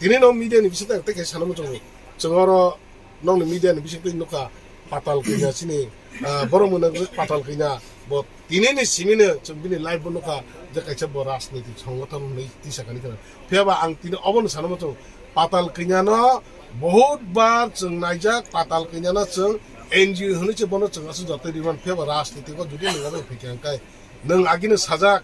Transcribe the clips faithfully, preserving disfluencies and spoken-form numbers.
Tini no media ni bising tei tei kaisa sana muchungo. Chwng oro nokni media ni bising tei nukha Patal Kanya chini, ah, borok mwnwi Patal Kanya bo tini ni simi no chwng bini live bo nukha je kaisa bo rajniti songothon hwnwi tisa kani kana. Phiya ba ang tini obo no sana muchungo Patal Kanya no bahut bar chwng naijak, Patal Kanya no chwng N G O hwnwi se bono chwng aswk jotoi riman phiya ba rajniti ko jodi nung obo phikha hwnkhe nwng agini sajak.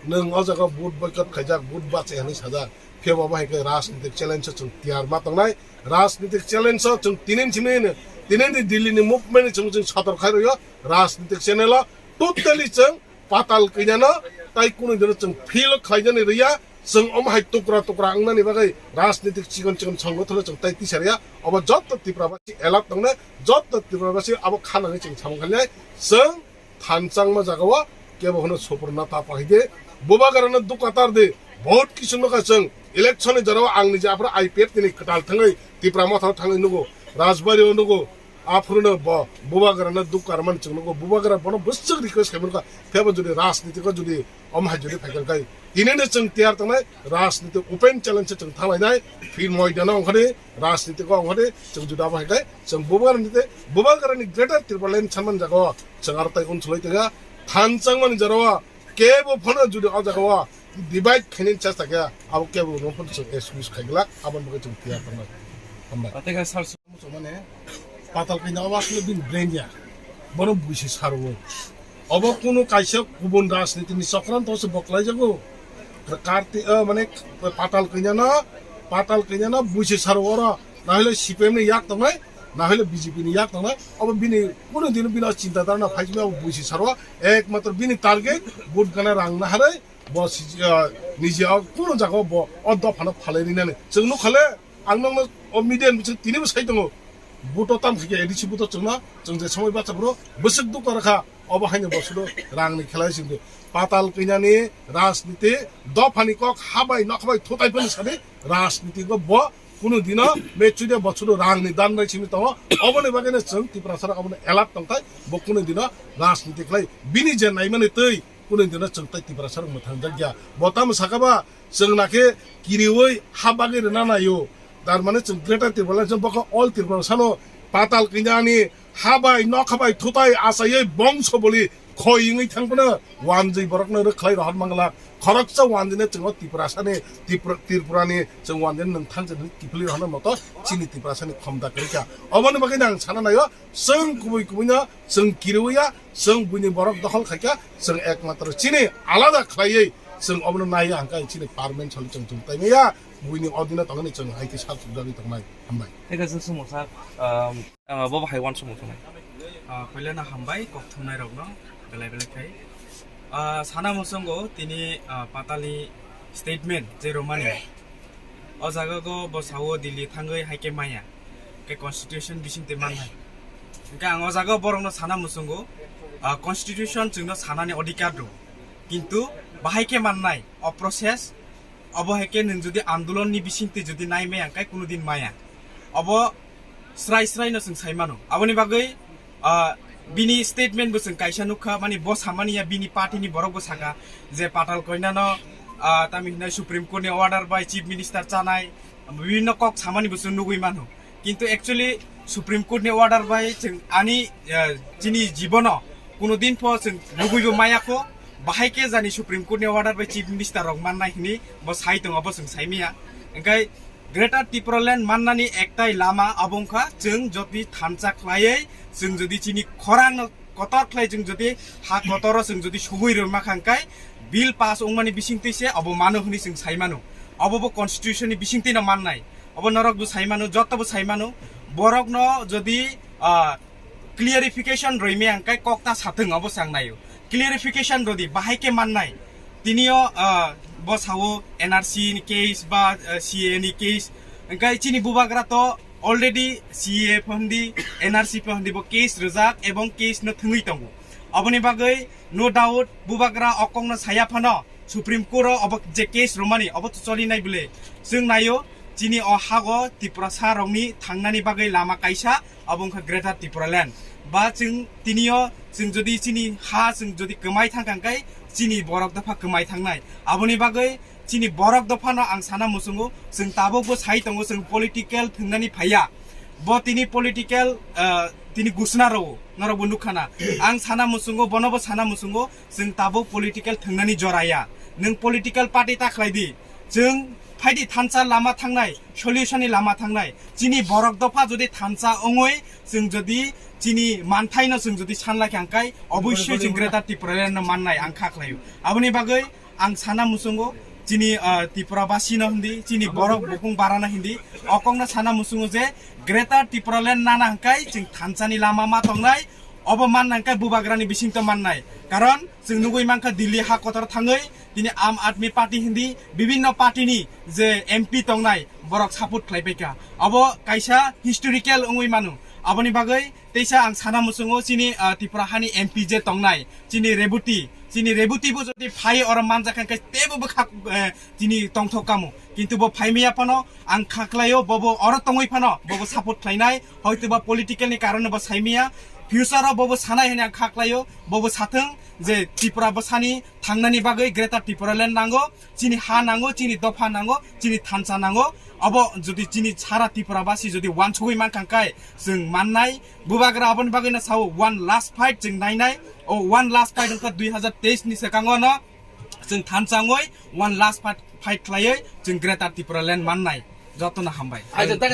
Nwng o jaga vote boycott khaijak, vote bache hinwi sajak. Phiya bo abo hai khe rajnitik challenge o chwng tiyar ma tongnai. Rajnitik challenge o chwng tinin simi hino, tinin di Delhi ni movement ni chwng, chwng sotor khai rwio. Rajnitik channel o totally chwng Patal Kanya no tai kunu dino chwng feel khlainani rwya. Chwng omo hai tukra tukra wngnani bagwi rajnitik chikon chikon songothono chwng tai tisariya. Obo jotto Tripura basi alert tongnai, jotto Tripura basi abo khanani chwng samung khainai. Chwng thanchangma jagao kebo hwno suprna ta pahaide, bubagrano dukatar de, bahut kisu nukha chwng. Election ni jorao ang niji aphuru I P F tini kwtal thangwi Tipra Mothao thangwi nugo, Rajbari o nugo, aphuru no bo bubagrano dukarmani chwng nugo, bubagra bono bwswk request khaimani kha, phebo jodi rajniti ko jodi omo hai jodi phaikha khai, tini no chwng tiyar tongnai, rajniti open challenge se chwng thanglainai, field moidano ongkhani, rajniti ko ongkhani, chwng juda bo hai khai, chwng bubagrani te, bubagrani Greater Tipraland sanmani jagao, chwng aro tai unsului tongya, thanchangmani jorao, kebo phano jodi o jagao divide khainani chesta khe, abo kebo no phano chwng excuse khai glak, aboni bagwi chwng tiyar tongnai. Hambai. Tei khe sir, muchung mane, Patal Kanya obo asle bini brain ya, bono buisi sarwo. Obo kunu kaisa kubun rajniti ni chokranto se boklai jago. Karti, eh, mane, Patal Kanya no, Patal Kanya no buisi sarwo oro. Na hile C P M ni yak tongnai, na hile B J P ni yak tongnai. Obo bini kunu dino bini o chinta dhara no phaisimi, obo buisi sarwo. Ekmatro bini target vote gana rang na harai, bo si, ah, niji o kunu jaga bo o dopha no phalai rinani. Chwng nukha le, ang nokno o media ni bising tini bo sai tongo. Vote o tam khe A D C vote o chwngno, chwng je somoi bacha bro, bwswk dukha rwkha. Obo haino bo sudo rang ni khelai sindi. Patal Kanya ni rajniti, dopha ni kok habai nokhabai thutai phano sadi rajniti go bo kunu dino mechude bo sudo rang ni dan bai simi tongo. Oboni bagwi no chwng Tiprasa rok obono alert tongthai, bo kunu dino rajniti khlai bini je naimani twi kunu dino chwng tai Tiprasa rok mwthang jak ya. Bo tamo saka ba chwng nakhe kiriwi ha bagwi rwna naio. Tar mane chwng Greater Tipraland chwng bokha all Tiprasa no Patal Kanya ni habai, nokhabai, thutai, achaiwi, bongso boli, khoi wngwi thangphano, wanjwi borokno rwkhlai rohor manglak. Khoroksa wanjwino chwng o Tiprasani, Tipra-, Tripurani chwng wanjwino nwng thangsa hwnwi kiphilwi rohorna moto chini Tiprasani khomda kwrwikha. Oboni bagwino ang sana naio, chwng kubui kubuino chwng kiriwiya, chwng buini borok dokhol khaikha, chwng ekmatro chini alada khlaiwi chwng obono naiya hwnkhe chini parliament salo chwng chwng taimaya, buini odino tongani chwng hai khe sak chukjagwi tongnai. Hambai. Thik ache, sumung sak, um, Ah, bo bahai uansukmung thumai. Ah, puilano hambai kok thumnairokno belai belai khai. Ah, sana muchungo tini, ah, Patalni statement je romani. O jaga go bo sao Delhi thangwi hai khe maya. Khe constitution bising twi mannai. Hwnkhe ang o jaga borokno sana muchungo, ah, constitution chwngno sanani odhikar do. Kintu bahai khe mannai o process. Obo hai khe nwng jodi andolon ni bising twi jodi nai maya hwnkhe kunu din maya. Obo srai srai no chwng sai mano. Aboni bagwi, ah, bini statement bo chwng kaisa nukha, mani bo samani ya bini party ni borok bo saka je Patal Kanya no, ah, tamo hinai Supreme Court ni order bai Chief Minister chanai, bibhinno kok samani bo chwng nugwi mano. Kintu actually Supreme Court ni order bai chwng ani, eh, chini jibono kuno din pho chwng luguibo maya kho, bahai khe jani Supreme Court ni order bai Chief Minister rok mannai hwnwi bo sai tongo, bo chwng sai maya. Hwnkhe Greater Tipraland mannani ektai lama abo wngkha chwng jodi thansa khlaiwi chwng jodi chini khorang no kotor khlai chwng jodi ha kotor o chwng jodi sugui rwma kha hwnkhe bill pass wngmani bising twi se obo mano hwnwi chwng sai mano. Obo bo constitution ni bising twi no mannai. Obo norok bo sai mano, joto bo sai mano. Borok no jodi, ah, clarification roi me ang kai kok ta sathwng obo chwng naio. Clarification rodi bahai khe mannai. Tinio, ah, bo sao N R C ni case ba, ah, C A A ni case. Hwnkhe chini bubagra to already C A A pho hwndi, N R C pho hwndi bo case rijak ebong case no thwngwi tongo. Aboni bagwi no doubt bubagra o kokno saya phano Supreme Court o obo je case romani obo to cholinai bwle. Chwng naio chini o hago Tiprasa rokni thangnani bagwi lama kaisa, abo wngkha Greater Tipraland. Ba chwng tinio chwng jodi chini ha chwng jodi kwmai thangkha hwnkhe chini borok dopha kwmai thangnai. Aboni bagwi Chini borok dophano ang sana muchungo, chwng tabukbo sai tongo, chwng political thwngnani phaiya. Bo tini political, ah, tini gusna rwo, norokbo nukhana. Ang sana muchungo, bonobo sana muchungo, chwng tabuk political thwngnani joraya. Nwng political party ta khlai di. Chwng phaidi thansa lama thangnai, solution ni lama thangnai. Chini borok dopha jodi thansa ongoi, chwng jodi chini manthaino chwng jodi sanlai kha hwnkhe, obossoi chwng Greater Tipraland no mannai ang kha khlaio. Aboni bagwi ang sana muchungo chini, ah, Tripura basino hindi, chini borok bukung barana hindi, okongno sana muchungo je Greater Tipraland nana hwnkhe chwng thansani lama ma tongnai, obo manna hwnkhe bubagrani bisingto mannai. Karon chwng nugwi mankha Delhi ha kotor thangwi tini Aam Aadmi Party hindi bibinno party ni je M P tongnai borok support khlai paikha. Obo kaisa historical wngwi mano. Aboni bagwi teisa ang sana muchungo chini, ah, Tripura hani M P je tongnai, chini Reboti, chini Reboti bo jodi phai oro manjak kha khe tebo bwkha, eh, chini tongthok kamo. Kintu bo phaimaya phano ang kha khlaio, bobo oro tongwi phano bobo support khlainai, hoyto ba political ni karone bo saimaya, future o bobo sanai hwnwi ang kha khlaio, bobo sathwng je Tripura bwsani thangnani bagwi Greater Tipraland nango, chini ha nango, chini dopha nango, chini thansa nango. Obo jodi chini sara Tripura basi jodi wansugwi mankha khe chwng mannai. Bubagra aboni bagwino sao one last fight chwng nainai. O one last fight wngkha dui hazar teis ni swkango no chwng thansa wngwi one last fight, fight khlaiwi chwng Greater Tipraland mannai. Jotono hambai. Acha, tak